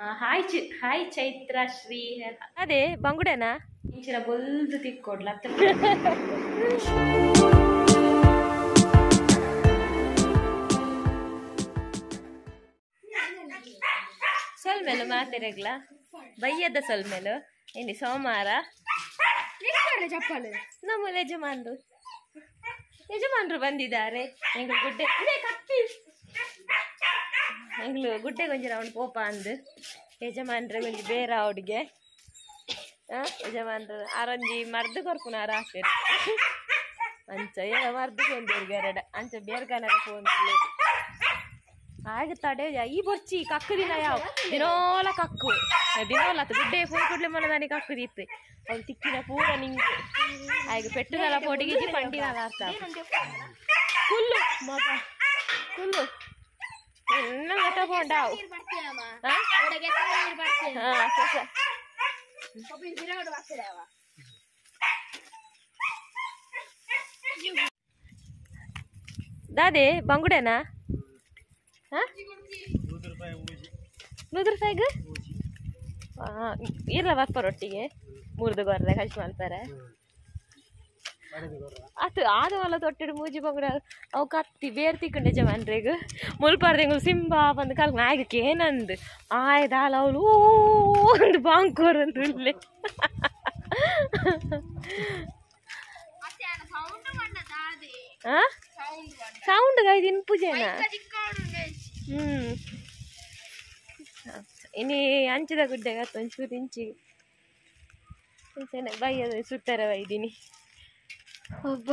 Hi hi Chaitra Shri ಅದೇ ಬಂಗುಡೆನಾ ಇಂಚಿನ ಬೊಲ್ದು ತಿಕ್ಕೊಡ್ಲ ಸೊಲ್ಮೇಲು ಮಾತೆರೆಗ್ಲ ಬಯ್ಯದ ಸೊಲ್ಮೇಲು ಇನ್ನು ಸೋಮವಾರ ನಮ್ಮ ಯಜಮಾನ್ರು ಯಜಮಾನ್ರು ಬಂದಿದ್ದಾರೆ. ಎಂಗ್ಳು ಗುಡ್ಡೆ ಕತ್ತಿ ಎಂಗ್ಳು ಗುಡ್ಡೆ ಕೊಂಚ ರೌಂಡ್ ಪೋಪ ಅಂದು ಯಜಮಾನ್ರೆ ಕೊಂಚ ಬೇರೆ ಅವಡಿಗೆ ಯಜಮಾನ್ರು ಆರೊಂಜಿ ಮರ್ದು ಕೊರ್ಪುನ ಆರ ಹಾಕ್ತೀರಿ ಅಂಚ ಏನ ಮರ್ದು ಕೊಂದಿರ್ಗೆ ಎರಡ ಅಂಚ ಬೇರ್ಕನರ ಫೋನ್ ಆಗ ತಡೆ ಈ ಬೊರ್ಚಿ ಕಕ್ಕು ದಿನ ಯಾವ ದಿನೋಲ ಕಕ್ಕು ದಿನೋಲ ಆತು ಗುಡ್ಡೆ ಫೋನ್ ಕೂಡಲೇ ಮನೆ ಕಕ್ಕು ದಿಪ್ಪೆ ಅವ್ನು ತಿಕ್ಕಿನ ಪೂರ ನಿಂಗೆ ಆಗ ಪೆಟ್ಟುನಲ ಪೋಟಿಗೆ ಪಂಡಿನಲ ಅರ್ಥ ಕುಲ್ಲು ಮಗ ಕುಲ್ಲು ಇನ್ನೂ ತಗೊಂಡಾವು ದಾದೆ ಬಂಗುಡೆನಾ 100 ರೂಪಾಯಿಗೆ ಇರಲ್ಲ ಬರ್ಪಾರ ಒಟ್ಟಿಗೆ ಮುರಿದು ಗೊರ್ರೆ ಖರ್ಚು ಮಾಡ್ತಾರೆ ಅದು ಆದವಲ್ಲ ತೊಟ್ಟಿಡು ಮೂಜಿ ಬಂಗುಡ ಅವು ಕತ್ತಿ ಬೇರೆ ತಿಕ್ಕೊಂಡು ಯಜಮಾನ್ರಿಗ ಮುಲ್ಪಾರ್ದೆಂಗಳು ಸಿಂಬಾ ಬಂದು ಕಲ್ ನಾಯಕಕ್ಕೆ ಏನಂದು ಆಯ್ದಾಲ ಅವಳು ಒಂದು ಬಾಂಕೋರ್ ಅಂತ ಇಲ್ಲೇ ಸೌಂಡ್ ಗಾಯ್ದು ಇನ್ಪುಜೇನ ಇನ್ನು ಅಂಚಿದ ಗುಡ್ಡೆಗೆ ಒಂಚೂರು ಇಂಚಿ ಬೈಯದ ಸುತ್ತರ ಬೈದೀನಿ ಒಬ್ಬ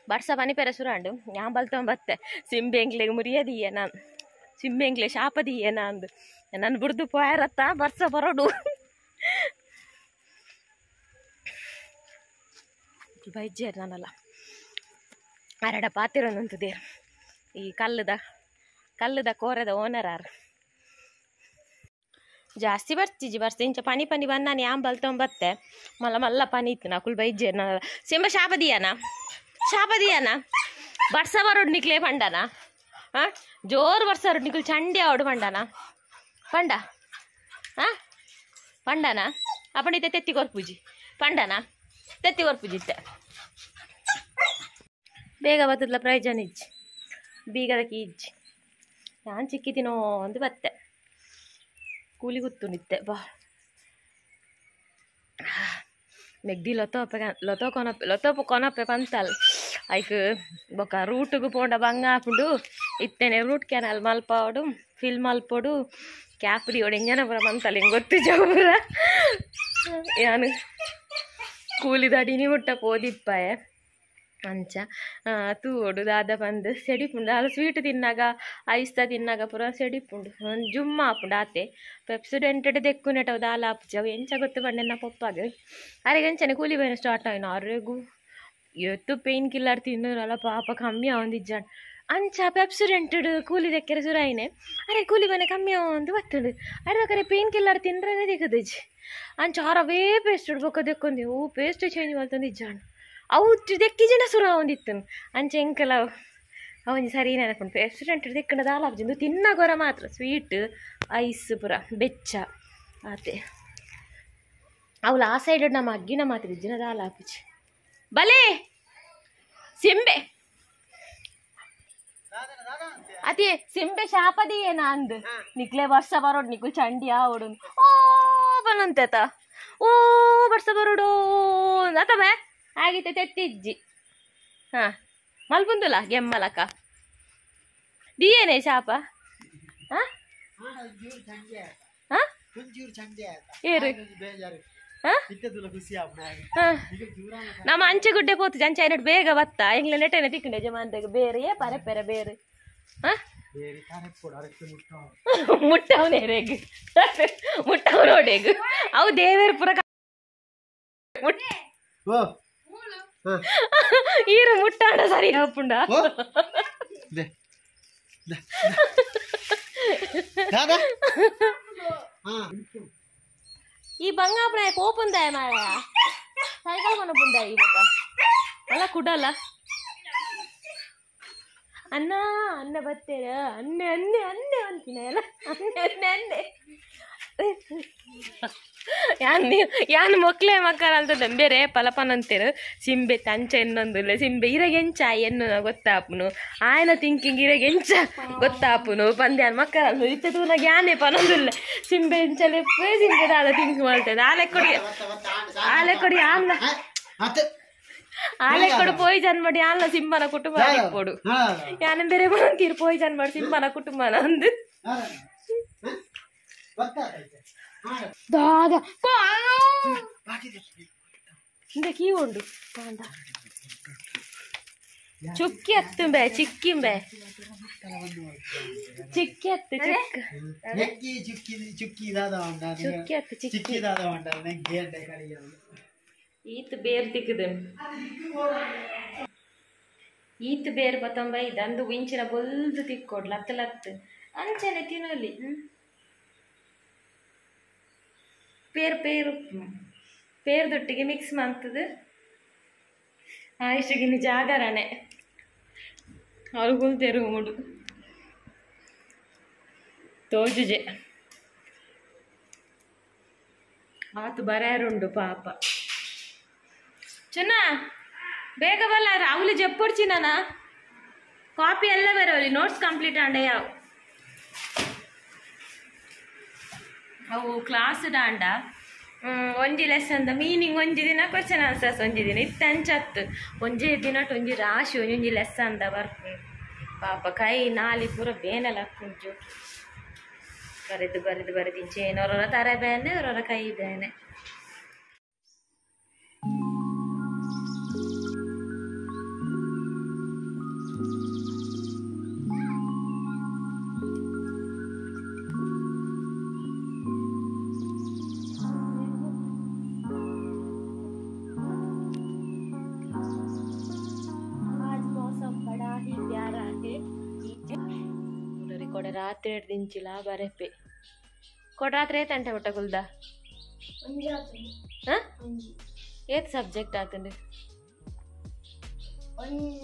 ಬರ್ಸ ಪನಿ ಪೆರ ಸುರಾಂಡು ಯಾನ್ ಬಲ್ತೊಂಬತ್ತೆ ಸಿಂಬೆಂಗ್ಲೆಗ್ ಮುರಿಯದೀಯ ನಾನು ಸಿಂಬೆಂಗ್ಲೆ ಶಾಪದೀಯ ನಂದು ನನ್ನ ಬುಡ್ದು ಪೋಯರತ್ತ ಬರ್ಸ ಬರೋಡು ಬೈಜೇರ್ ನಾನಲ್ಲ ಅರಡ ಪಾತಿರೊಂದಂತದೇರು ಈ ಕಲ್ಲದ ಕಲ್ಲದ ಕೋರದ ಓನರ್ ಆರು ಜಾಸ್ತಿ ಬರ್ತಿಜಿ ಬರ್ಸ ಇಂಚ ಪನಿ ಪನಿ ಬಂದು ನಾನು ಯಾನ್ ಬಲ್ತೊಂಬತ್ತೆ ಮಲ್ಲ ಮಲ್ಲ ಪನಿ ಇತ್ತು ನಕುಲ್ ಬೈಜೇರ್ ನಾನಲ್ಲ ಸಿಂಬ ಶಾಪದೀಯನ ಶಾಪದಿಯಾನ ಬರ್ಸ ಬರೋಡು ನಿಕ್ಲೆ ಪಂಡನ ಹಾಂ ಜೋರು ಬರ್ಸ ಬರೋಡು ನಿಕ್ಲು ಚಂಡಿ ಆವಡು ಪಂಡನ ಪಂಡ ಹಾಂ ಪಂಡನ ಅಪ್ಪಣಿತೆ ತೆತ್ತಿ ಕೊರ್ಪೂಜಿ ಪಂಡನ ತೆತ್ತಿ ಕೊರ್ಪೂಜಿ ಇತ್ತೆ ಬೇಗ ಬತ್ತದ್ಲ ಪ್ರಯೋಜನ ಇಜ್ಜಿ ಬೀಗದಕ್ಕೆ ಇಜ್ಜಿ ನಾನು ಚಿಕ್ಕಿದ್ದೀನೋ ಅಂದು ಬತ್ತೆ ಕೂಲಿ ಗುತ್ತುಂಡಿತ್ತೆ ಬಾ ಮೆಗ್ದಿ ಲೊತೋಪೆ ಲೊತೋ ಕೊನಪ್ಪೆ ಲೊತೋಪ ಕೊನಪ್ಪೆ ಪಂತಲ್ ಐಕ್ ಬೊಕ ರೂಟುಗು ಪೋಂಡ ಬಂಗ ಆಪುಂಡು ಇತ್ತೇನೆ ರೂಟ್ ಕ್ಯಾನಲ್ ಮಲ್ಪಾವಡು ಫಿಲ್ ಮಲ್ಪೊಡು ಕ್ಯಾಪ್ರಿ ಒಡೆ ಎಂಜನ ಪೂರ ಪಂತಲ್ ಹಿಂಗೆ ಗೊತ್ತು ಜೋಪುರ ಯಾನು ಕೂಲಿದಡಿನಿ ಮುಟ್ಟ ಪೋದಿಪ್ಪಾಯ ಅಂಚ ತೂವೊಡು ದಾದ ಪಂದು ಸೆಡಿಪುಂಡು ದಾದ ಸ್ವೀಟ್ ತಿನ್ನಾಗ ಐಸ್ತ ತಿನ್ನಾಗ ಪೂರ ಸೆಡಿಪುಂಡು ಜುಮ್ಮ ಆಪುಂಡು ಆತೆ ಪೆಪ್ಸಿಡೆಂಟೆಡ್ ದೆಕ್ಕು ನೆಟವು ದಾಲ ಆಪುಜಿ ಅವು ಎಂಚ ಗೊತ್ತು ಪಂಡೆನ ಪಪ್ಪಾಗ ಅರೆಗೆ ಅಂಚನೆ ಕೂಲಿ ಬೇನೆ ಸ್ಟಾರ್ಟ್ ಆಯ್ನು ಅರೆಗು ಎತ್ತು ಪೇನ್ ಕಿಲ್ಲರ್ ತಿನ್ನೋರಲ್ಲ ಪಾಪ ಕಮ್ಮಿ ಆವೊಂದಿಜ್ಜಾಂಡ್ ಅಂಚ ಪೆಪ್ಸಿಡೆಂಟೆಡ್ ಕೂಲಿ ದೆಕ್ಕೆರೆ ಸುರಾಯಿನೆ ಅರೆ ಕೂಲಿ ಬೇನೆ ಕಮ್ಮಿ ಆವೊಂದು ಬತ್ತುಂಡು ಅರೆ ಕರೆ ಪೇನ್ ಕಿಲ್ಲರ್ ತಿಂದ್ರೇನೆ ದಿಕ್ಕದಿಜ್ಜಿ ಅಂಚ ಆರವೇ ಪೇಸ್ಟ್ ಬೊಕ್ಕ ದೆಕ್ಕೊಂದು ಓ ಪೇಸ್ಟ್ ಚೇಂಜ್ ಮಲ್ತೊಂದಿಜ್ಜಾಂಡ್ ಅವು ದೆಕ್ಕಿ ಜನ ಸುರ ಒಂದಿತ್ತು ಅಂಚೆ ಎಂಕಲ ಅವನಿ ಸರಿ ನೆನಪುಂಡು ರೆಸ್ಟೋರೆಂಟ್ ದೆಕ್ಕಂಡ ದಾಲ ಆಪುಜಿ ತಿನ್ನಗೊರ ಮಾತ್ರ ಸ್ವೀಟ್ ಐಸ್ ಪೂರ ಬೆಚ್ಚ ಆತೆ ಅವಳು ಆ ಸೈಡ್ ನಮ್ಮ ಅಗ್ಗಿನ ಮಾತ್ರ ಇಜ್ಜಿನ ದಾಲ ಆಪುಜಿ ಬಲೆ ಸಿಂಬೆ ಅತಿ ಸಿಂಬೆ ಶಾಪದಿಯೇನ ಅಂದ್ ನಿಕ್ಲೆ ವರ್ಷ ಬರೋಡು ನಿಕ್ಲು ಚಂಡಿ ಆವಡು ಓ ಬನಂತೆತ ಓ ವರ್ಷ ಬರೋಡು ಅತಬೇ ಆಗಿತ್ತೆ ತೆತ್ತಿಜ್ಜಿ ಹಾಂ ಮಲ್ಪುಂದುಲ ಗೆಮ್ಮಲಕ ದಿಯೇನೆ ಶಾಪ ಹಾಂ ಹಾಂ ಏರು ನಮ್ಮ ಅಂಚೆ ಗುಡ್ಡೆ ಪೋತು ಅಂಚೆ ಐನಟ್ ಬೇಗ ಬತ್ತ ಎಂಗ್ಲ ನೆಟ್ಟನೆ ತಿಕ್ಕಂಡೆ ಯಜಮಾನ್ರಿಗೆ ಬೇರೆ ಏ ಪರೆ ಪೆರೆ ಬೇರೆ ಹಾಂ ಮುಟ್ಟವನೇ ರೇಗ್ ಮುಟ್ಟವ್ ನೋಡೇಗ್ ಅವು ದೇವೇರ್ ಪುರ ಮುಟ್ಟ ಈರು ಮುಟ್ಟಾಡ ಸರಿ ಆಪುಂಡ. ಈ ಬಂಗಾಪುರ ಪೋಪುಂದಾಯ ಮಾರಾಯ ಸೈಕಲ್ ಕೊನಪುಂದಾಯ ಇವಾಗ ಅಲ್ಲ ಕುಡಲ್ಲ ಅಣ್ಣ ಅನ್ನ ಬತ್ತೇರ ಅನ್ನೆ ಅನ್ನೆ ಅನ್ನೆ ಅಂತೀನಿ ಅಲ್ಲ ಅನ್ನೆ ಅನ್ನೆ ಅನ್ನೆ ಯಾನ್ ಯಾನ್ ಮೊಕ್ಲೆ ಮಕ್ಕಳ ಅಂತ ಬೇರೆ ಪಲಪನಂತೇರು ಸಿಂಬೆ ತಂಚ ಎನ್ನೊಂದುಲ್ಲ ಸಿಂಬೆ ಇರಗೆಂಚ ಎನ್ನು ಗೊತ್ತಾಪುನು ಆಯನ ಥಿಂಕಿಂಗ್ ಇರಗೆಂಚ ಗೊತ್ತಾಪುನು ಪಂದ್ಯಾನ್ ಮಕ್ಕಳ ಇತ್ತೆ ತೂನಾಗ ಯಾನೇ ಪನೊಂದುಲ್ಲ ಸಿಂಬೆ ಎಂಚಲೆಪ್ಪೆ ಸಿಂಬೆ ದಾದ ಥಿಂಕ್ ಮಾಡ್ತದೆ ಆಲೆ ಕೊಡಿ ಆಲೆ ಕೊಡಿ ಆನ್ಲ ಆಲೆ ಕೊಡು ಪೋಯ್ಜನ್ ಮಾಡಿ ಆನ್ಲ ಸಿಂಬನ ಕುಟುಂಬ ಕೊಡು ಯಾನ ಬೇರೆ ಬಂತೀರು ಪೋಯ್ಜನ್ ಮಾಡಿ ಸಿಂಬನ ಕುಟುಂಬನ ಅಂದು ದಾದಾ ಇಂದ ಕೀ ಉಂಡು ಚುಕ್ಕಿ ಹತ್ತುಂಬೆ ಚಿಕ್ಕಿಂಬೆ ಚಿಕ್ಕಿ ಹತ್ತು ಚುಕ್ಕಿ ಚುಕ್ಕಿ ಹತ್ತು ಚಿಕ್ಕಿ ಈತ್ ಬೇರ್ ತಿಕ್ಕದು ಈತ್ ಬೇರ್ ಬತ್ತಂಬ ಇದಂದು ಇಂಚಿನ ಬೊಲ್ದು ತಿಕ್ಕೊಡ್ಲು ಲತ್ತು ಲತ್ತು ಅಂಚನೆ ತಿನ್ನಲಿ ಪೇರು ಪೇರು ಪೇರು ದೊಟ್ಟಿಗೆ ಮಿಕ್ಸ್ ಮಾಡ್ತದೆ ಆಯುಷಗಿನ ಜಾಗರಣೆ ಅವ್ರಿಗೂ ತೆರು ಮೂಡು ತೋಜುಜೆ ಆತು ಬರಾರುಂಡು ಪಾಪ ಚೆನ್ನ ಬೇಗ ಬಲ್ಲ ರಾಹುಲ್ ಜಪ್ಪೊಡ್ಚಿ ನಾನ ಕಾಪಿ ಎಲ್ಲ ಬರೋಲಿ ನೋಟ್ಸ್ ಕಂಪ್ಲೀಟ್ ಆಂಡೆ ಯಾವ ಅವು ಕ್ಲಾಸ್ ಡಾಂಡ ಒಂಜಿ ಲೆಸನ್ the meaning ಒಂಜಿ ದಿನ ಕ್ವಶನ್ ಆನ್ಸರ್ಸ್ ಒಂಜಿ ದಿನ ಇತ್ತು ಅಂಚತ್ತು ಒಂಜೇ ದಿನ ಒಂಜಿ ರಾಶಿ ಒಂಜೊಂಜಿ ಲೆಸನ್ the work ಪಾಪ ಕೈ ನಾಲಿ ಪೂರ ಬೇನೆಲ್ಲ ಹಾಕುಂಟು ಬರೆದು ಬರೆದು ಬರೆದು ಇಂಚೇನು ಅವರವರ ತರೆ ಬೇನೆ ಅವರವರ ಕೈ ಬೇನೆ. ರಾತ್ರಿ ದಿಂಚಿಲ ಬರೆಪೆ ಕೊಡ ರಾತ್ರಿ ಏತಂಟೆ ಒಟ್ಟ ಕುಲ್ದ ಏತ್ ಸಬ್ಜೆಕ್ಟ್ ಆತಂಡು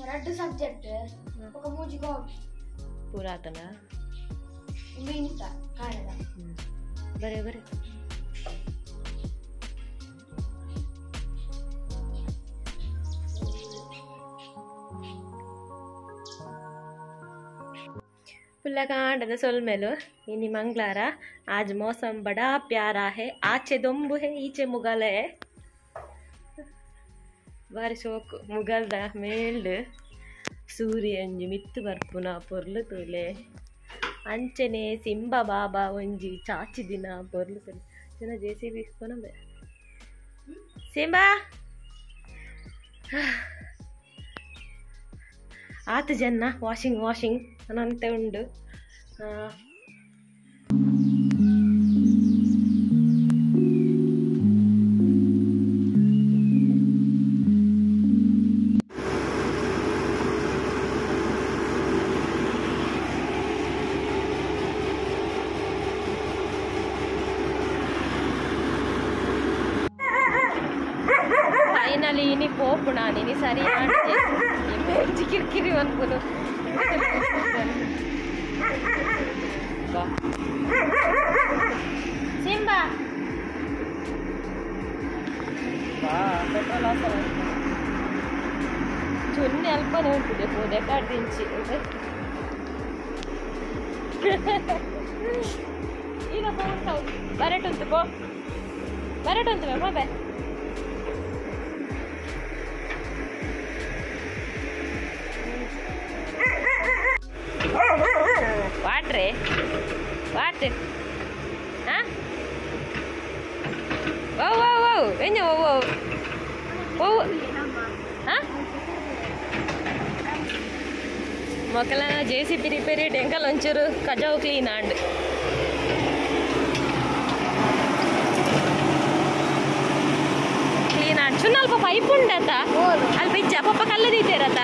ಎರಡು ಸಬ್ಜೆಕ್ಟ್ ఒక ಮೂಜಿ ಕಾಪಿ ಪೂರ ಆತನ ಮಿನಿತ ಕಾಣದ ಬರೆ ಬರೆ ಪುಲ್ಲಕಾಂಡದ ಸೊಲ್ಮೆಲು ಇನಿ ಮಂಗ್ಲಾರ आज मौसम बड़ा प्यारा है आचे दೊಂಬು है ಈಚೆ ಮುಗಲ है ಬಾರಿ ಶೋಕು ಮುಗಲ್ದ ಮೇಲ್ಡ್ ಸೂರ್ಯ ಒಂಜಿ ಮಿತ್ತು ಬರ್ಪುನ ಪೊರ್ಲು ತೂಲೆ ಅಂಚನೆ ಸಿಂಬ ಬಾಬಾ ಒಂಜಿ ಚಾಚಿ ದಿನ ಪೊರ್ಲು ತೂಲೆ ಜನ ಜೆ ಸಿ ಬಿ ಕೊನಂಬೆ ಸಿಂಬಾ ಆತ ಜನ ವಾಷಿಂಗ್ ವಾಷಿಂಗ್ ಅನ್ನಂತೆ ಉಂಡು. ಫೈನಲಿ ಇನಿ ಪೋಪುಣ ಇನಿ ಸರಿ ಕಿರಿಕಿರಿ ಅನ್ಬೋದು. ಸಿಂಬಾ ಪೆಟ್ರೋಲ್ ಚುನ್ನೆ ಅಲ್ಪನೆ ಉಂಟಿದೆ ಪೋದೆ ಕಾಡ್ದಿಂಚಿ ಈಗ ಬರಟುಂಟು ಪೋ ಬರಟುಂಟು ಬೇ ವಾಟ್ರೆ what ಹಾಂ ಓ ಓ ಓ ಎಂಜ ಓ ಓ ಓ ಹಾಂ ಮೊಕಲ ಜೆ ಸಿ ಪಿ ರಿಪೇರಿ ಡೆಂಕಲ್ ಒಂಚೂರು ಕಜಾವು ಕ್ಲೀನ್ ಆಂಡ್ ಕ್ಲೀನ್ ಆಂಡ್ ಚುನ್ನ ಅಲ್ಪ ಪೈಪ್ ಉಂಡತ ಅಲ್ಪ ಇಜ್ಜ ಪಪ್ಪ ಕಲ್ಲದಿದ್ದೀರತ.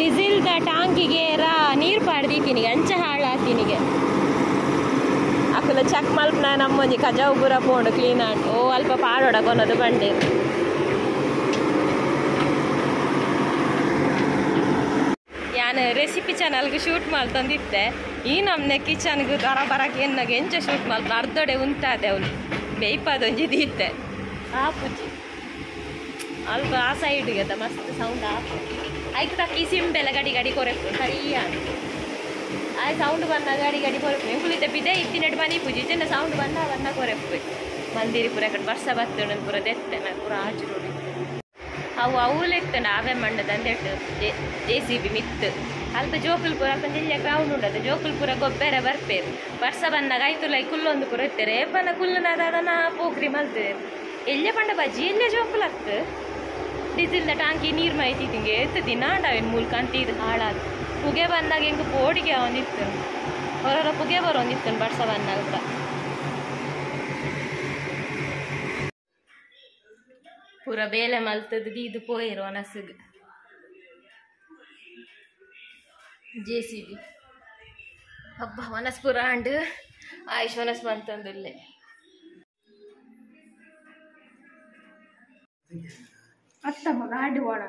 ಡೀಸೆಲ್ದ ಟಾಂಕಿಗೆ ರಾ ನೀರು ಪಾಡ್ದಿತ್ತೀನಿ ಅಂಚ ಹಾಳಾತಿನಿಗೆ ಅಕುಲ ಚೆಕ್ ಮಲ್ಪನ ನಮ್ಮೊಂಜಿ ಕಜಾವು ಪೂರ ಪೋಂಡು ಕ್ಲೀನ್ ಆಂಡ್ ಓ ಅಲ್ಪ ಪಾಡೋಡ ಕೊನದು ಬಂಡೇರು ಯಾನು ರೆಸಿಪಿ ಚಾನಲ್ಗೆ ಶೂಟ್ ಮಲ್ತೊಂದಿತ್ತೆ ಈ ನಮ್ಮನೆ ಕಿಚನ್ಗೆ ದರ ಬರಕ್ಕೆ ಎನ್ನಾಗ ಎಂಚ ಶೂಟ್ ಮಲ್ಪ ಅರ್ಧೊಡೆ ಉಂತಾದೆ ಅವನು ಬೇಯ್ಪಾದೊಂಜಿ ಇತ್ತೆ ಆಪುಜಿ ಅಲ್ಪ ಆ ಸೈಡ್ಗೆ ಅದ ಮಸ್ತ್ ಸೌಂಡ್ ಆಪು ಐಕ್ ತಕ್ಕ ಈ ಸಿಂಬೆಲ್ಲ ಗಡಿ ಗಡಿ ಕೊರೆಪು ಸರಿಯಾ ಆ ಸೌಂಡ್ ಬಂದ ಗಡಿ ಗಡಿ ಕೊರೆಪು ಎಂಕುಲಿದ್ದ ಬಿದೆ ಇತ್ತಿನಟ್ಟು ಮನಿ ಪೂಜಿ ಇಜ್ಜನ ಸೌಂಡ್ ಬಂದ ಬಂದ ಕೊರೆಪು ಮಂದಿರಿ ಪೂರ ಕಡೆ ವರ್ಷ ಬತ್ತುಂಡು ಪೂರ ದೆತ್ತೆ ಪೂರ ಆಚು ರೋಡ್ ಅವು ಅವುಲೆತ್ತಂಡ ಅವೇ ಮಂಡದ ಅಂದೆಟ್ಟು ಜೆ ಸಿ ಬಿ ಮಿತ್ತು ಅಲ್ಪ ಜೋಕುಲ್ಪುರ ಅಲ್ಪ ಗ್ರೌಂಡ್ ಉಂಡದ ಜೋಕುಲ್ಪುರ ಗೊಬ್ಬರ ಬರ್ಪೇರು ವರ್ಷ ಬಂದಾಗ ಆಯ್ತುಲ್ಲ ಕುಲ್ಲೊಂದು ಪೂರ ಇತ್ತೇರೆ ಏಪನ ಕುಲ್ಲುನಾದ ಪೋಕ್ರಿ ಮಲ್ತೇರು ಎಲ್ಲೇ ಪಂಡ ಬಜ್ಜಿ ಎಲ್ಲೇ ಜೋಕುಲ್ ಹತ್ತು ಡೀಸೆಲ್ದ ಟಾಂಕಿ ನೀರು ಮೈತಿ ತಿಂಗೆ ಎತ್ತು ದಿನಾಂಡ ಅವೇನು ಮೂಲಕ ಅಂತ ಇದು ಹಾಳಾದ ಪುಗೆ ಬಂದಾಗ ಹೆಂಗೆ ಪೋಡಿಗೆ ಅವನಿತ್ತು ಹೊರರ ಪುಗೆ ಬರೋಂದಿತ್ತು ಬರ್ಸ ಬಂದಾಗ ಕೂಡ ಪೂರ ಬೇಲೆ ಮಲ್ತದ್ದು ದೀದು ಪೋಯಿರು ಒನಸುಗ್ ಜೆ ಸಿ ಬಿ ಹಬ್ಬ ಒನಸ್ ಪೂರ ಅಂಡು ಆಯುಷ್ ಒನಸ್ ಮಂತಂದುಲ್ಲೆ ಅತ್ತಮ್ಮ ಗಾಡಿ ಓಡ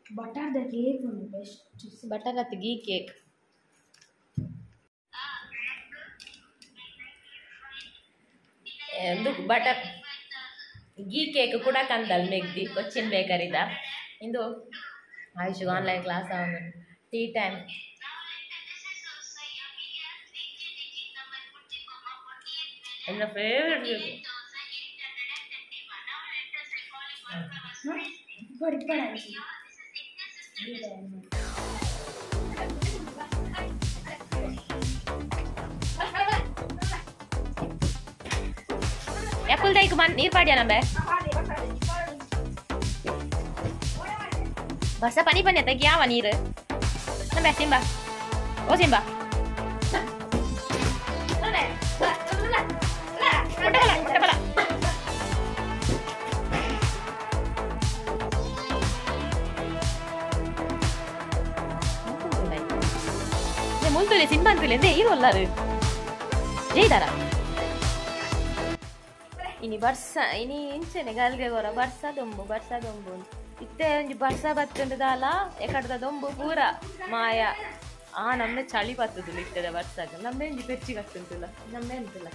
ಬಟರ್ದ ಕೇಕ್ ಉಂಡು ಬೆಸ್ಟ್ ಬಟರ್ ಅತ್ತು ghee cake butter ghee cake ಕೂಡ ಕಂದಲ್ ಮೆಗ್ದಿ ಕೊಚ್ಚಿನ್ ಬೇಕರಿದ ಇಂದು ಆಯುಷ್ ಆನ್ಲೈನ್ ಕ್ಲಾಸ್ ಅವನು ಟೀ ಟೈಮ್ ನನ್ನ ಫೇವ್ರೆಟ್ ಕೇಕ್ ಯಾಕುಲ್ ದೈಕ್ ಮನ್ ನೀರು ಪಾಡ್ಯ ನಂಬೆ ಬರ್ಸ ಪನಿ ಪನಿ ಅತ್ತ ಯಾವ ನೀರು ನಂಬೆ ಸಿಂಬಾ ಓ ಸಿಂಬಾ ಮುಲ್ತುಲೆ ಸಿಂಬಾಂತುಲೆ ಅಂದೆ ಇರೋಲ್ಲಾರು ಜೈದಾರ ಇನಿ ಬರ್ಸ ಇನಿ ಇಂಚನೆ ಗಲ್ಗೆ ಗೊರ ಬರ್ಸ ದೊಂಬು ಬರ್ಸ ದೊಂಬು ಇತ್ತೆ ಒಂಜಿ ಬರ್ಸ ಬತ್ತುಂಡದಾಲ ಎಕಡ್ದ ದೊಂಬು ಪೂರ ಮಾಯ ಆ ನಮ್ಮೆ ಚಳಿ ಬತ್ತುದಿಲ್ಲ ಇತ್ತದ ಬರ್ಸಾಗ ನಮ್ಮೆ ಒಂಜಿ ಪೆರ್ಚಿ ಕತ್ತುಂಟುಲ್ಲ ನಮ್ಮೆ ಅಂತಿಲ್ಲ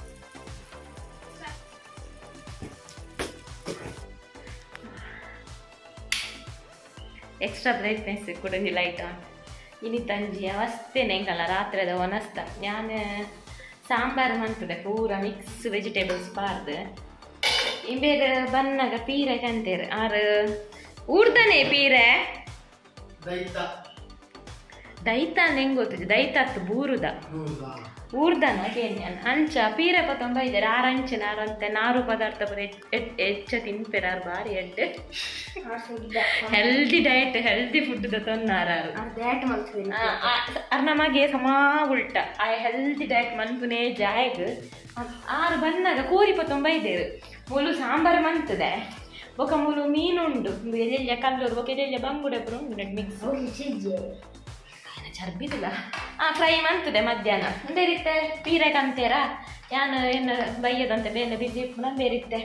ಎಕ್ಸ್ಟ್ರಾ ಬ್ರೈಟ್ನೆಸ್ ಕೂಡ ಲೈಟ್ ಆನ್ ಇನಿ ತಂಜಿ ಅವಸ್ಥೆನೆ ಎಂಕಲ್ಲ ರಾತ್ರಿದ ಒನಸ್ತ ಯಾನ್ ಸಾಂಬಾರು ಮಂತದೆ ಪೂರ ಮಿಕ್ಸ್ ವೆಜಿಟೇಬಲ್ಸ್ ಪಾರ್ದು ಇಂಬೇರು ಬನ್ನಾಗ ಪೀರೆ ಕಂತೇರು ಆರು ಊರ್ದನೆ ಪೀರೆ ದೈತ ಹೆಂಗ್ ಗೊತ್ತಿದೆ ದೈತ ಅತ್ತು ಬೂರುದ ಊರ್ದನ ಕೇನ್ಯಾನ್ ಅಂಚ ಪೀರೆ ಪತ್ತೊಂಬ ಇದ್ದಾರೆ ಆರು ಅಂಚಿನ ಆರಂತೆ ನಾರು ಪದಾರ್ಥ ಪೂರ ಹೆಚ್ಚ ತಿನ್ಪೇರು ಆರು ಬಾರಿ ಎಡ್ಡೆ ಹೆಲ್ದಿ ಡಯಟ್ ಹೆಲ್ದಿ ಫುಡ್ ತೊನ್ನಾರು ಅರ್ ನಮಗೆ ಸಮಾ ಉಲ್ಟ ಆ ಹೆಲ್ದಿ ಡಯಟ್ ಮನ್ಪುನೇ ಜಾಯಗ್ ಆರು ಬನ್ನಾಗ ಕೋರಿ ಪತ್ತೊಂಬ ಇದ್ದೇರು ಮುಲು ಸಾಂಬಾರು ಮಂತದೆ ಬೊಕ ಮುಲು ಮೀನುಂಡು ಎಲ್ಲೆಲ್ಲ ಕಲ್ಲೂರು ಬೊಕ ಎಲ್ಲೆಲ್ಲ ಬಂಗುಡೆ ಪೂರ ಉಂಡು ಮಿಕ್ಸ್ ಚರ್ಬಿದಿಲ್ಲ ಆ ಫ್ರೈ ಮಂತದೆ ಮಧ್ಯಾಹ್ನ ಬೇರಿತ್ತೆ ಪೀರೆ ಕಂತೇರಾ ಯಾನು ಏನು ಬೈಯದಂತೆ ಬೇಲೆ ಬಿಸಿ ಇಪ್ಪುನ ಬೇರಿತ್ತೆ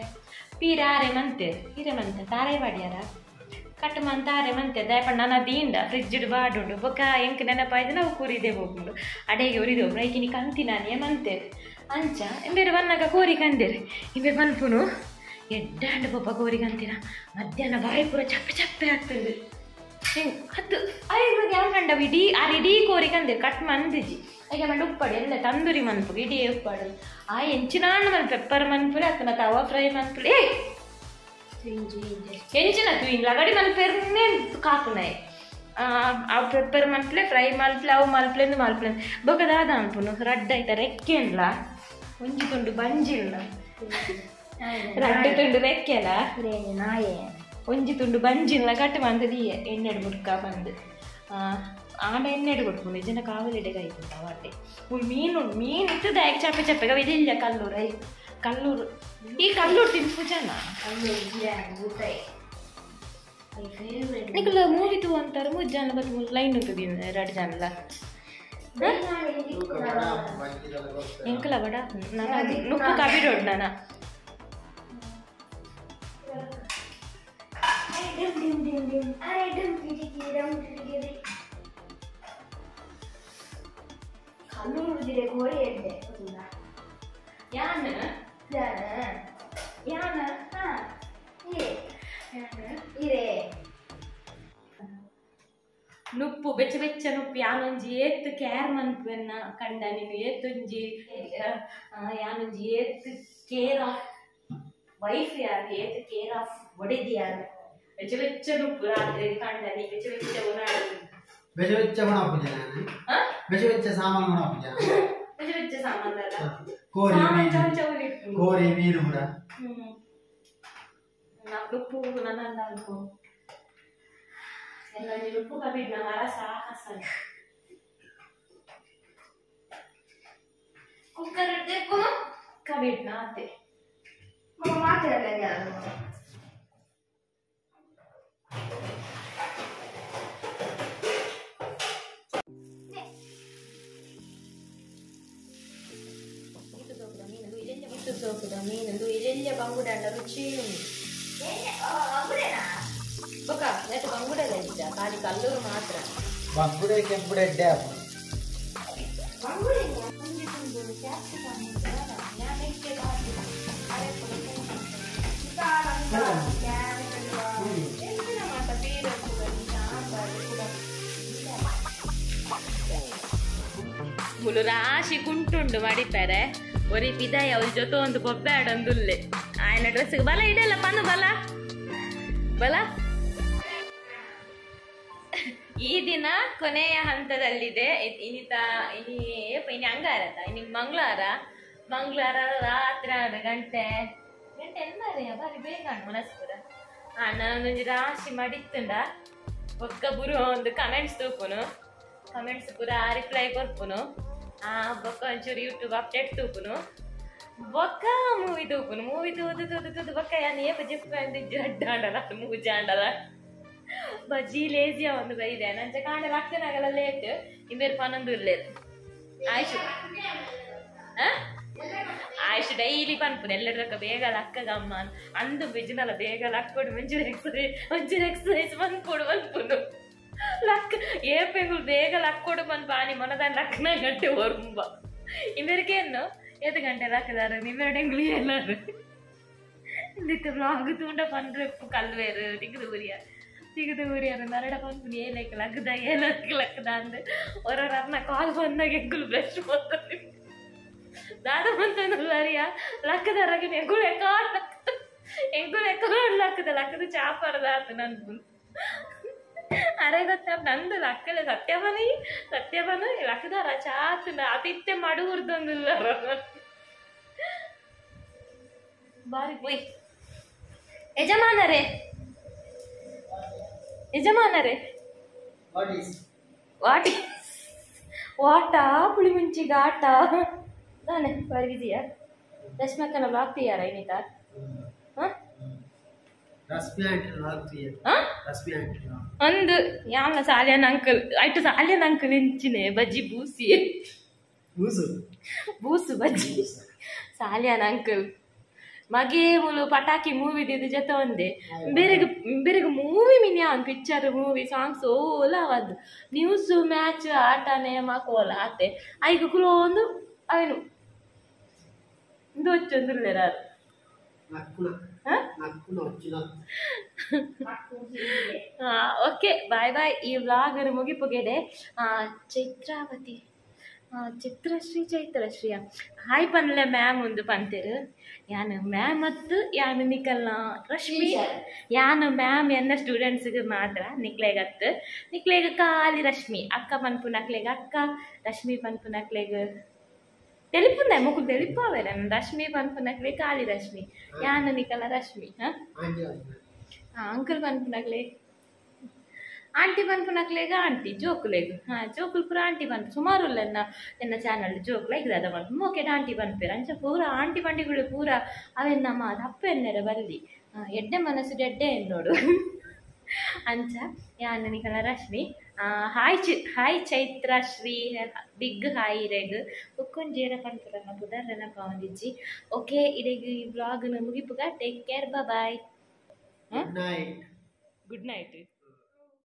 ಪೀರೆ ಆರೆ ಮಂತೆ ಪೀರೆ ಮಂತೆ ತಾರೆ ಬಾಡ್ಯಾರ ಕಟ್ ಮಂತಾರೆ ಮಂತೆ ದಯಪಂಡ ನನ್ನ ದೀಂಡ ಫ್ರಿಜ್ ಬಾಡುಂಡು ಬೊಕ ಎಂಕ್ ನೆನಪಾಯ್ತು ನಾವು ಕೂರಿದೆ ಹೋಗುಂಡು ಅಡೆಗೆ ಉರಿದೆ ಹೋಗ್ರು ಐಕಿನಿ ಕಂತಿ ನಾನೇ ಮಂತೆ ಅಂಚ ಇಂಬೇರು ಬನ್ನಾಗ ಕೋರಿ ಕಂದೇರು ಇಂಬೆ ಪನ್ಪುನು ಎಡ್ಡಾಂಡು ಪಪ್ಪ ಕೋರಿ ಕಂತಿನ ಮಧ್ಯಾಹ್ನ ಬಾಯಿ ಪೂರ ಚಪ್ಪೆ ಚಪ್ಪೆ ಆಗ್ತದೆ ಅದು ಐದು ಯಾಕಂಡ ಇಡೀ ಆರು ಇಡೀ ಕೋರಿ ಕಂದಿರು ಕಟ್ ಮಂದಿಜಿ ಐಗೆ ಮಂಡ ಉಪ್ಪಾಡು ಎಲ್ಲ ತಂದೂರಿ ಮನ್ಪು ಇಡೀ ಉಪ್ಪಾಡು ಆ ಎಂಚಿನಾಂಡ ಮನ್ ಪೆಪ್ಪರ್ ಮನ್ಪುಲೆ ಅತ್ತನ ತವಾ ಫ್ರೈ ಮನ್ಪುಲೆ ಎಂಚಿನ ತುಯಿನ್ ಲಗಡಿ ಮನ್ಪೆರ್ನೇ ಕಾಪುನಾಯ್ ಆ ಪೆಪ್ಪರ್ ಮನ್ಪುಲೆ ಫ್ರೈ ಮಲ್ಪಲೆ ಅವು ಮಲ್ಪಲೆ ಮಲ್ಪಲೆ ಬೊಕ ದಾದ ಅನ್ಪುನು ರಡ್ಡ ಐತ ರೆಕ್ಕೆನ್ಲ ಒಂಜಿ ತುಂಡು ಬಂಜಿಲ್ಲ ರಡ್ಡು ತುಂಡು ರೆಕ್ಕೆಲ ಒಂಜಿ ತುಂಡು ಬಂಜಿಲ್ಲ ಕಟ್ ಮಂದದೀಯ ಎಣ್ಣೆಡು ಮುಡ್ಕ ಬಂದು ಆಂಡ ಎಣ್ಣೆಡು ಕೊಡ್ಕೊಂಡು ಜನ ಕಾವಲಿಡೆ ಕಾಯ್ಕೊಂಡು ಅವಾಟೆ ಮುಲ್ ಮೀನು ಮೀನು ಇತ್ತು ದಾಯಕ ಚಪ್ಪೆ ಚಪ್ಪೆಗ ಇಲ್ಲ ಕಲ್ಲೂರು I Kallur ಈ ಕಲ್ಲೂರು ತಿನ್ಪು ಜನ ನಿಕುಲ ಮೂವಿ ತೂ ಅಂತಾರೆ ಮೂರು ಜನ ಬತ್ತು ಮೂರು ಲೈನ್ ಉಂಟು ಎರಡು ಜನಲ ಎಂಕಲ ಬಡ ನಾನು ನುಪ್ಪು ಕಬಿಡೋಡು ನಾನು ಯಾನ ಯಾನ ನುಪ್ಪು ಬೆಚ್ಚ ಬೆಚ್ಚ ನುಪ್ಪು ಯಾನೊಂಜಿ ಏತ್ ಕೇರ್ ಮನ್ಪುವೆನ್ನ ಕಂಡ ನೀನು ಏತೊಂಜಿ ಯಾನೊಂಜಿ ಏತ್ ಕೇರ್ ಆಫ್ ವೈಫ್ ಯಾರು ಏತ್ ಕೇರ್ ಆಫ್ ಒಡೆದಿ ಯಾರು ಬೆಚ್ಚ ಬೆಚ್ಚ ನುಪ್ಪು ರಾತ್ರಿ ಕಂಡ ನೀ ಬೆಚ್ಚ ಬೆಚ್ಚ ಉನಾಡು ಬೆಚ್ಚ ಬೆಚ್ಚ ಗುಣ ಬೆಚ್ಚ ಬೆಚ್ಚ ಸಾಮಾನು ಗುಣ ಬೆಚ್ಚ ಬೆಚ್ಚ ಸಾಮಾನು ಕೋರಿ ಕೋರಿ ಮೀನು ಕೂಡ ನುಪ್ಪು ನನ್ನ ಉಪ್ಪು ಕಬಿಡ್ನ ಮರ ಸಾಹಸ ಕುಕ್ಕರ್ ಇಡ್ಬೇಕು ಕಬಿಡ್ನ ಅತ್ತೆ ಮೀನು ಇಲ್ಲೆಲ್ಲ ಬಂಗುಡ ರುಚಿ ಬೊಕ ನೆಟ್ ಬಂಗುಡೆಲ್ಲ ಇದ್ದ ಖಾಲಿ ಕಲ್ಲೂರು ಮಾತ್ರ ಬಂಗುಡೆ ಕೆಂಪುಡೆ ಡ್ಯಾಪ್ ಮುಲು ರಾಶಿ ಕುಂಟುಂಡು ಮಾಡಿಪ್ಪಾರೆ ಒರಿ ಪಿದಾಯ ಅವ್ರ ಜೊತೆ ಒಂದು ಬೊಬ್ಬೆ ಆಡೊಂದುಲ್ಲೆ ಆಯನ ಡ್ರೆಸ್ಗೆ ಬಲ ಇಡಲ್ಲ ಪನ್ನು ಬಲ ಬಲ. ಈ ದಿನ ಕೊನೆಯ ಹಂತದಲ್ಲಿದೆ. ಇನ್ನಿತ ಇನಿ ಇನಿ ಅಂಗಾರತ ಇನಿ ಮಂಗಳವಾರ ಮಂಗಳವಾರ ರಾತ್ರಿ 6 ಗಂಟೆ ಗಂಟೆ ಎಂಬಾರೆ ಬಾರಿ ಬೇಗ ಮನಸ್ಪುರ ನಾನೊಂದು ರಾಶಿ ಮಡಿತ್ತುಂಡ ಒಕ್ಕ ಬುರು ಒಂದು ಕಮೆಂಟ್ಸ್ ತೂಪುನು ಕಮೆಂಟ್ಸ್ ಪೂರ ರಿಪ್ಲೈ ಕೊರ್ಪುನು ಬೊಕ್ಕ ಒಂಚೂರು ಯೂಟ್ಯೂಬ್ ಅಪ್ಡೇಟ್ ತೂಪುನು ಬೊಕ್ಕ ಮೂವಿ ತೂಪುನು ಮೂವಿ ತೂದು ತೂದು ತೂದು ಬೊಕ್ಕ ಯಾನ್ ಏಪ ಜಿಪ್ಪ ಅಡ್ಡಾಂಡಲ ಮೂಜಾಂಡಲ ಬಜ್ಜಿ ಲೇಜಿಯ ಒಂದು ಬೈದೆ ನಂಚ ಕಾಂಡಲ ಅಕ್ಕನಾಗಲ್ಲ ಲೇಟ್ ಇಂಬೇರು ಪನ್ನೊಂದು ಇರ್ಲೇರು ಆಯ್ತು ಆಯ್ತು ಡೈಲಿ ಪನ್ಪುನು ಎಲ್ಲರಕ್ಕ ಬೇಗ ಲಕ್ಕಗಮ್ಮ ಅಂದು ಬಿಜಿನಲ್ಲ ಬೇಗ ಲಕ್ಕೊಡು ಒಂಚೂರು ಎಕ್ಸಸೈಸ್ ಒಂಚೂರು ಎಕ್ಸಸೈಸ್ ಮನ್ಪೊಡು ಮನ್ಪುನು ಲಕ್ ಏಪೆಂಗುಳು ಬೇಗ ಲಕ್ಕೊಡು ಮನ್ಪ ಆನಿ ಮೊನದಾನ ಲಕ್ಕನ ಗಂಟೆ ಒರುಂಬ ಇಂಬೇರಿಕೇನು ಏತು ಗಂಟೆ ಲಕ್ಕದಾರು ನಿಮ್ಮೆರಡೆಂಗುಳು ಎಲ್ಲಾರು ಇಂದಿತ್ತ ಬ್ಲಾಗ್ ತೂಂಡ ಪನ್ರೆ ಕಲ್ವೇರು ತಿಗ್ದು ಊರಿಯ ತಿಗ್ದು ಊರಿಯಾರು ನರಡ ಪನ್ಪುನು ಏಲಕ್ಕೆ ಲಕ್ಕದ ಏಲಕ್ಕೆ ಲಕ್ಕದ ಅಂದು ಹೊರರ ಅರ್ನ ಕಾಲ್ ಬಂದಾಗ ಎಂಗುಳು ಬ್ರಷ್ ಮಾಡ್ತಾರೆ ದಾದ ಬಂತಂದು ಅರಿಯ ಲಕ್ಕದರಗೆ ಎಂಗುಳು ಎಕ್ಕಾಡ್ ಎಂಗುಳು ಎಕ್ಕಾಡ್ ಲಕ್ಕದ ಲಕ್ಕದ ಚಾಪರದ ಆತು ನನ್ಪುನು ಅರೆ ಗೊತ್ತ ನಂದು ಲಕ್ಕಲೆ ಸತ್ಯಬನಿ ಸತ್ಯಬನು ಲಕ್ಕದಾರ ಚಾತು ಆತಿಥ್ಯ ಮಾಡುವುದೊಂದಿಲ್ಲ ಬಾರಿ ಪೋಯ್ ಯಜಮಾನರೇ ಯಜಮಾನರೇ what ವಾಟ ಪುಳಿ ಮುಂಚಿ ಘಾಟ ತಾನೆ ಬಾರಿ ಬಿಸಿಯಾ ರಶ್ಮಕ್ಕನ ಬ್ಲಾಗ್ ತೀಯಾರ ಇನ್ನಿತ ಒಂದು ಯಾವನ ಸಾಲಿಯನ್ ಅಂಕಲ್ ಆಯ್ತು ಸಾಲಿಯನ್ ಅಂಕಲ್ ಇಂಚಿನೆ ಬಜ್ಜಿ ಬೂಸಿ ಬೂಸು ಬಜ್ಜಿ ಸಾಲಿಯನ್ ಅಂಕಲ್ ಮಗೆ ಮುಲು ಪಟಾಕಿ ಮೂವಿ ದಿದ್ದು ಜೊತೆ ಒಂದೇ ಬೇರೆಗೆ ಬೇರೆಗೆ ಮೂವಿ ಮಿನಿ ಅವ್ನು ಪಿಕ್ಚರ್ ಮೂವಿ ಸಾಂಗ್ಸ್ ಓಲ ಅವದ್ದು ನ್ಯೂಸು ಮ್ಯಾಚ್ ಆಟನೇ ಮಾಕೋಲ ಆತೆ ಐಗ ಕುಲೋ ಒಂದು ಅವನು ಇಂದು ಓಕೆ ಬಾಯ್ ಬಾಯ್. ಈ ವ್ಲಾಗ್ ಮುಗಿಪುಗೆಡೆ. ಚೈತ್ರಾವತಿ ಚಿತ್ರಶ್ರೀ ಚೈತ್ರಶ್ರೀಯ ಹಾಯ್ ಪನ್ಲೆ ಮ್ಯಾಮ್ ಒಂದು ಪಂತೇರು ಯಾನು ಮ್ಯಾಮ್ ಮತ್ತು ಯಾನು ನಿಕಲ್ನ ರಶ್ಮಿ ಯಾನು ಮ್ಯಾಮ್ ಎನ್ನ ಸ್ಟೂಡೆಂಟ್ಸ್ಗೆ ಮಾತ್ರ ನಿಕ್ಲೆಗತ್ತು ನಿಕ್ಲೆಗ ಖಾಲಿ ರಶ್ಮಿ ಅಕ್ಕ ಪನ್ಪು ನಕ್ಲೆಗ ಅಕ್ಕ ರಶ್ಮಿ ಪನ್ಪು ನಕ್ಲೆಗ ತೆಲಿಪುಂದೆ ಮುಕು ತೆಲಿಪಾವೆ ನನ್ನ ರಶ್ಮಿ ಪನ್ಪು ನಕ್ಲೆ ಖಾಲಿ ರಶ್ಮಿ ಯಾನು ನಿಕಲ ರಶ್ಮಿ ಹಾಂ ಅಂಕಲ್ ಪನ್ಪು ನಕ್ಲೆ ಆಂಟಿ ಪನ್ಪುನಕ್ಲೆಗ್ ಆಂಟಿ ಜೋಕುಲೆಗ್. ಹಾ, ಜೋಕುಲು ಪೂರ ಆಂಟಿ ಪನ್ಪು ಸುಮಾರು ಉಲ್ಲೆನ್ನ ಎನ್ನ ಚಾನಲ್ ಜೋಕುಲು ಐಕ್ ದಾದ ಪನ್ಪು ಮೋಕೆಡ್ ಆಂಟಿ ಪನ್ಪೆರ್. ಅಂಚ ಪೂರ ಆಂಟಿ ಪಂಡಿಗಳು ಪೂರ ಅವೆನ್ ನಮ್ಮ ತಪ್ಪು ಎನ್ನೆರೆ ಬಲ್ಲಿ. ಎಡ್ಡೆ ಮನಸ್ಸು ಎಡ್ಡೆ ಎನ್ನೋಡು. ಅಂಚ ಯಾನ್ ನಿಕಲ ರಶ್ಮಿ. ಹಾಯ್ ಚಿ hi Chaitrashree, big hi ಇರೆಗ್. ಬೊಕ್ಕೊಂಜಿ ಏರ ಪನ್ಪುರನ್ನ ಪುದರ್ ನೆನಪಾವೊಂದಿಜ್ಜಿ. ಓಕೆ, ಇಡೆಗ್ ಈ ವ್ಲಾಗ್ನ ಮುಗಿಪುಗ. Take care, bye. Good night. Good night.